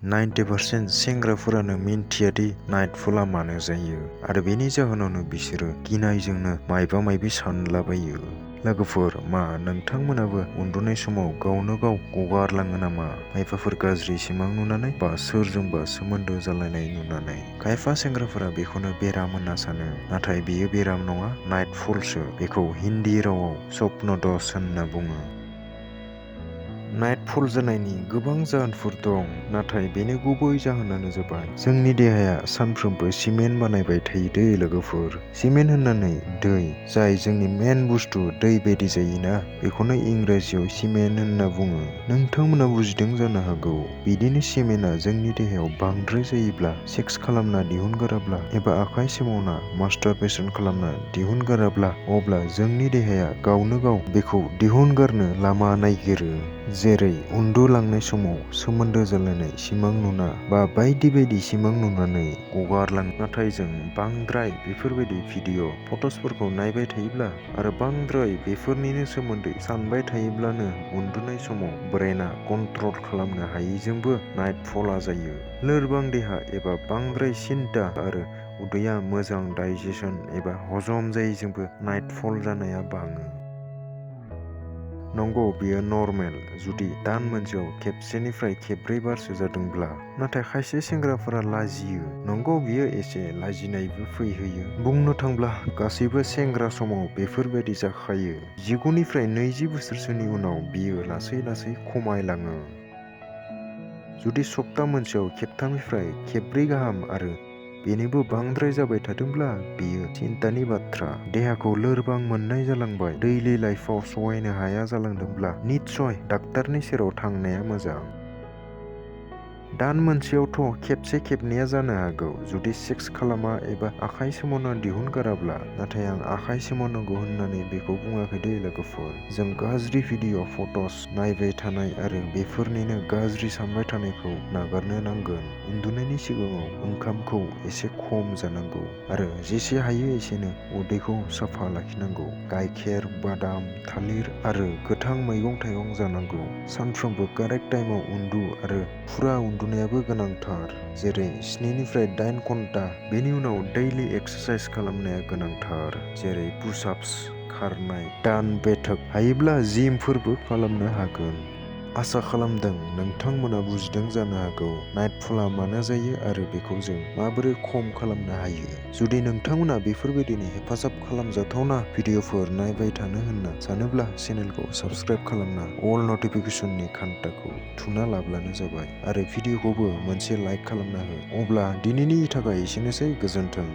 90% सेंग्राफोरानो मिन्थियादि नाइटफला मानो जायो आरो बेनि जाहोनावनो बिसोरो गिनायजोंनो मायबा मायबि सानलाबायो। लोगोफोर, मा नोंथांमोनाबो उन्दुनाय समाव गावनो गाव गगारलाङो नामा? मायबाफोर गाज्रि सिमां नुनानै बा सोरजोंबा सोमोन्दो जालायनाय नुनानै? खायफा सेंग्राफोरा बेखौनो बेराम होनना सानो, नाथाय बेयो बेराम नङा, नाइटफलसो। बेखौ हिन्दी रावाव सपनोदस होनना बुङो। नाइटफल जानायनि गोबां जाहोनफोर दं, नाथाय बेनि गुबै जाहोनानो जाबाय जोंनि देहाया सानफ्रोमबो सिमेन्ट बानायबाय थायो दै लोगोफोर। सिमेन्ट होननानै दै, जाय जोंनि मेन बुस्थु दै बायदि जायोना, बेखौनो इंराजियाव सिमेन्ट होनना बुङो। नोंथांमोना बुजिदों जानो हागौ। बिदिनो सिमेन्टआ जोंनि देहायाव बांद्राय जायोब्ला, सेक्स खालामना दिहुनगाराब्ला एबा आखाइ सोमावना मास्टारबेशन खालामना दिहुनगाराब्ला, अब्ला जोंनि देहाया गावनो गाव बेखौ दिहुनगारनो लामा नायगिरो। जेरै उन्दुलांनाय समाव सोमोन्दो जालायनाय सिमां नुना बा बायदि बायदि सिमां नुनानै गगारलाङो। नाथाय जों बांद्राय बेफोरबायदि भिडिअ' फट'सफोरखौ नायबाय थायोब्ला आरो बांद्राय बेफोरनिनो सोमोन्दै सानबाय थायोब्लानो उन्दुनाय समाव ब्रेना कन्ट्रल खालामनो हायैजोंबो नाइटफला जायो। लोरबां देहा एबा बांद्राय सिन्ता आरो उदैया मोजां डाइजेसन एबा हजम जायैजोंबो नाइटफल जानाया बाङो। नंगौ, बेयो नर्मेल जुदि दान मोनसेयाव खेबसेनिफ्राय खेबब्रै बारसो जादोंब्ला। नाथाय खायसे सेंग्राफोरा लाजियो। नंगौ, बियो एसे लाजिनायबो फैहोयो। बुंनो थांब्ला गासैबो सेंग्रा समाव बेफोरबायदि जाखायो। 19 निफ्राय 20 बोसोरसोनि उनाव बियो लासै लासै खमायलाङो। जुदि सप्ता मोनसेयाव खेबथामनिफ्राय खेबब्रै गाहाम आरो बेनिबो बांद्राय जाबाय थादोंब्ला, बेयो सिन्तानि बाथ्रा। देहाखौ लोरबां मोननाय जालांबाय, दैलि लाइफआव सहायनो हाया जालांदोंब्ला निस्सय डाक्टारनि सेराव थांनाया मोजां। दान मोनसेयावथ' खेबसे खेबनैया जानो हागौ, जुदि सेक्स खालामा एबा आखाइ सोमावना दिहुनगाराब्ला। नाथाय आं आखाइ सोमावनांगौ होननानै बेखौ बुङाखै दै लोगोफोर। जों गाज्रि भिडिअ' फट'स नायबाय थानाय आरो बेफोरनिनो गाज्रि सानबाय थानायखौ नागारनो नांगोन। उन्दुनायनि सिगाङाव ओंखामखौ एसे खम जानांगौ आरो जेसे हायो एसेनो उदैखौ साफा लाखिनांगौ। गाइखेर, बादाम, थालिर आरो गोथां मैगं थाइगं जानांगौ। सानफ्रोमबो कारेक्ट टाइमाव उन्दु आरो फुरा उन्दुनायाबो गोनांथार, जेरै 7 निफ्राय 8 घन्टा। बेनि उनाव दैलि एक्सारसाइज खालामनाया गोनांथार, जेरै पुश-अप्स, खारनाय, दान बेठक, हायोब्ला जिमफोरबो खालामनो हागोन। आसा खालामदों नोंथांमोना बुजिदों जानो हागौ नाइटफला मानो जायो आरो बेखौ जों माबोरै खम खालामनो हायो। जुदि नोंथांमोना बेफोरबायदिनो हेफाजाब खालामजाथावना भिडिअ'फोर नायबाय थानो होनना सानोब्ला चेनेलखौ साबस्क्राइब खालामना अल नटिफिकेशननि घन्टाखौ थुना लाब्लानो जाबाय आरो भिडिअ'खौबो मोनसे लाइक खालामना हो। अब्ला दिनैनि थाखाय एसेनोसै, गोजोन्थों।